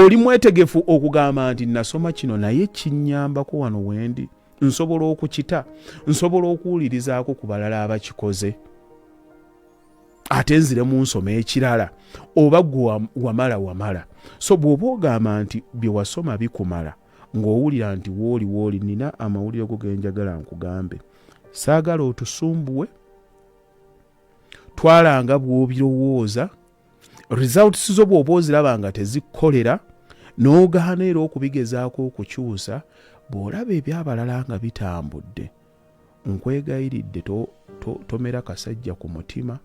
Oli mwetegefu okugamba nti nasoma kino, naye kinnyambako wano wendi, nsobola okukita, nsobola okuwulirizaako ku balala abakikoze, ate nzire mu nsoma ekirala, oba gwe wamala wamala? So bw'oba ogamba nti bye wasoma bikumala, ng'owulira nti wooli wooli, nina amawulire go genjagala nkugambe. Saagala otusumbuwe, twalanga bw'obirowooza. Results zo bw'oba oziraba nga tezikkolera, n'ogaana era okubigezaako okukyusa, bw'olaba ebyabalala nga bitambudde, nkwegayiridde tomera kasajja ku mutima,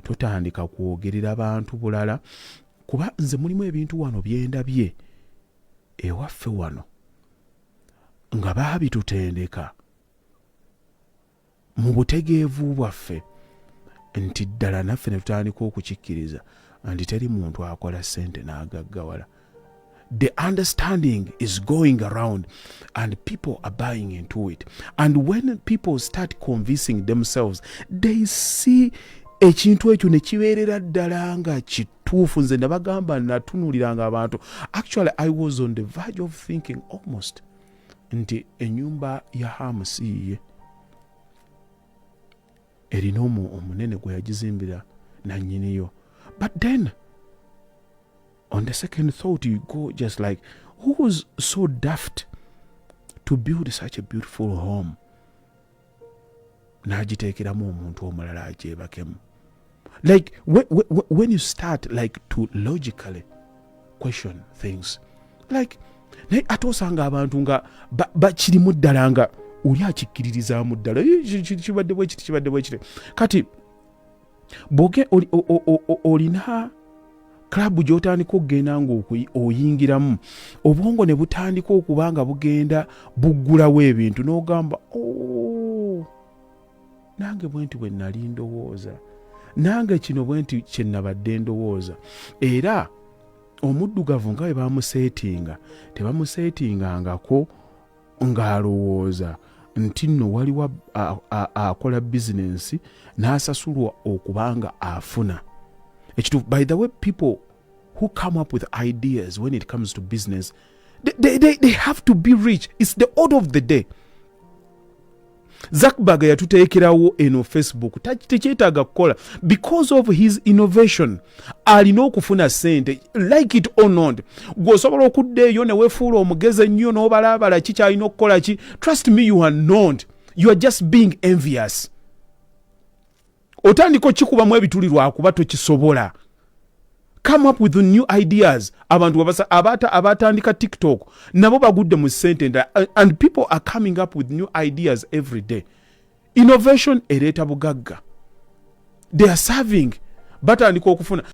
totandika kwogerera bantu bulala, kuba nze mulimu ebintu wano byendabye ewaffe wano nga baabitutendeka mu butegeevu bwaffe nti ddala naffe ne tutandika okukikkiriza nti teri muntu akola ssente n'agaggawala. The understanding is going around and people are buying into it, and when people start convincing themselves, they see ekintu ekyo ne kibeerera ddala nga kituufu. Nze nabagamba, natunuliranga abantu. Actually, I was on the verge of thinking almost nti ennyumba ya Hamu si yiye, erina omunene gwe yagizimbira nannyiniyo. But then on the second thought, you go just like, who was so daft to build such a beautiful home n'agiteekeramu omuntu omulala agyebakemu? Like when you start like to logically question things, like, naye ate osanga abantu nga bakirimu ddala, nga oli akikkiririzaamu ddala, "Eh, kibadde bwe kiti, kibadde bwe kiti." Kati bw'oge olina club gy'otandika okugenda ng'oyingiramu, obwongo ne butandika okuba nga bugenda buggulawo ebintu, n'ogamba, "Oh, nange bwe nti bwe nali ndowooza, nange kino bwe nti kye nabadde ndowooza." Era omuddugavu nga bwe bamuseetinga, tebamuseetingangako ng'alowooza nti nno waliwo akola bizinensi n'asasulwa okuba nga afuna ekituufu. By the way, people who come up with ideas when it comes to business, they have to be rich. It's the order of the day. Zuckerberg yatuteekerawo eno Facebook, tekyetaaga kukola. Because of his innovation, alina okufuna ssente, like it or not. Gwe osobola okudda eyo ne weefuula omugezi ennyo n'obalaabala ki kyalina okukola ki. Trust me, you are not, you are just being envious. Otandika okikubamu ebituli lwakuba tokisobola. Come up with new ideas. Abantu abatandika TikTok nabo bagudde mu ssente endala, and people are coming up with new ideas every day. Innovation ereeta bugagga. They are serving, batandika okufuna.